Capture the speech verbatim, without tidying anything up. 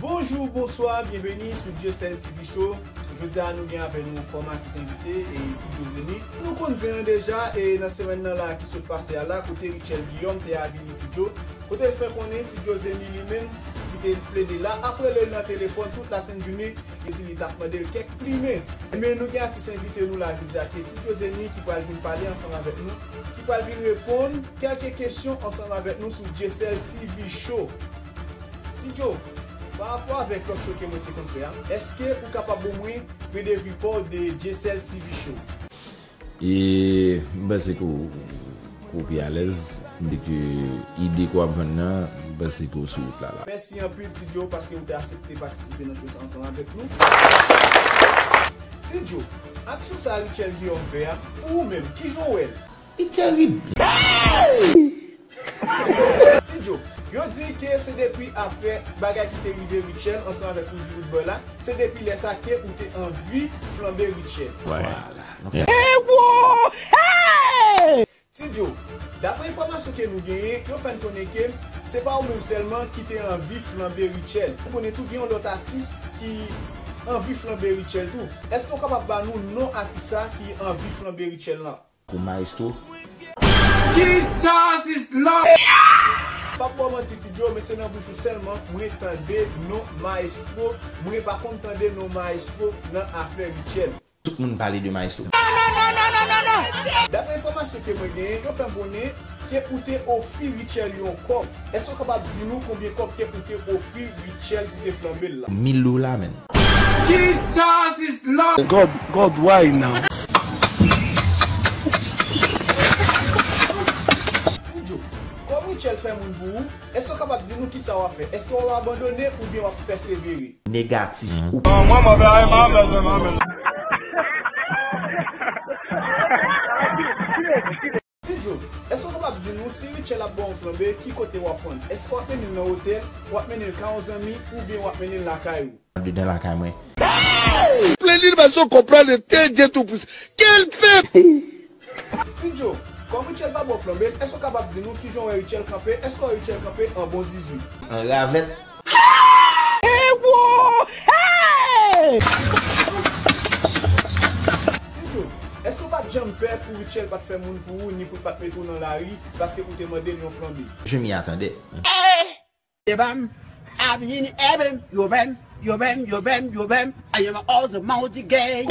Bonjou, bonswa, byenveni sou Dyesèl T V Show. Jodi a nou gen avè nou kòm atis envite e Ti Djo Zenny. Nou konn zen an deja e nan semèn nan la ki sot pase a la kote Richel Guillaume te avili Ti Djo, kote l fè konnen Ti Djo Zenny li menm ki te plede la ap rele l nan telefòn tout Lasentjounen, li di li t ap mande l kèk plimen. Ebyen nou gen atis envite nou la jodi a ki Ti Djo Zenny ki pral vin pale ansanm avèk nou, ki pral vin reponn kèlke kesyon ansanm avèk nou sou Dyesèl T V Show. Ti Djo, pa rapò avèk lòt show ke mwen te konn fè a, èske ou kapab ban mwen pwen de vi pa w de Dyesèl T V Show? E m panse ke w, ke w pi alèz, m di ke ide ke w ap vann nan, m panse ke w sou wout la la. Mèsi anpil Ti Djo paske ou te aksepte patisipe nan show sa ansanm avèk nou. Ti Djo, aksyon sa Richel Guillaume fè a, pou ou menm, kijan w wè l? Li terib. Ti Djo, yo di ke se depi apre bagay ki te rive Richel ansanm avèk Roody Roodboy la, se depi lè sa ke ou te anvi flanbe Richel. Vwala. Ti Djo, dapre enfòmasyon ke nou genyen, yo fè n konnen ke se pa ou menm sèlman ki te anvi flanbe Richel. Nou konnen tou gen yon lòt atis ki anvi flanbe Richel tou. Èske w kapab ba nou non atis sa ki anvi flanbe Richel la? Pou Maestro. Jesus is Lord! Pa p ba w manti Ti Djo, men se nan bouch ou sèlman mwen tande non Maestro. Mwen pa konn tande non Maestro nan afè Richel. Tout moun pale de Maestro. Dapre enfòmasyon ke mwen genyen, yo fè m konnen ke ou te ofri Richel yon kòb. Èske w kapab di nou konbyen kòb ke ou te ofri Richel pou te flanbe l la? Mil dola, menn. Jesus is Lord! God, God, why now? Ti Djo, kòm Richel fè moun pou ou, èske w kapab di nou kisa w ap fè? Èske w ap abandone oubyen w ap pèsevere? Negatif. Ou Ti Djo, èske w kapab di nou si Richel ap ba w yon flanbe, ki kote w ap pran l? Èske w ap mennen l nan otèl, w ap mennen l kay yon zanmi, oubyen w ap mennen l lakay ou? Andedan lakay mwen. Plen li paske w konprann li te Dye Toupuisan. Kel pèp! Ti Djo, kòm Richel pa ba w flanbe, èske w kapab di nou kijan w wè Richel kanpe? Èske w wè Richel kanpe an bon dizuit? An ravèt. Ti Djo, èske w pa t janm pè pou Richel pa t fè moun pou ou, ni pou l pa t mete w nan lari, paske ou te mande l yon flanbe? Je m'y attendais. Yobam, I'm in heaven, yobam, yobam, yobam, yobam, I am all the mighty gay.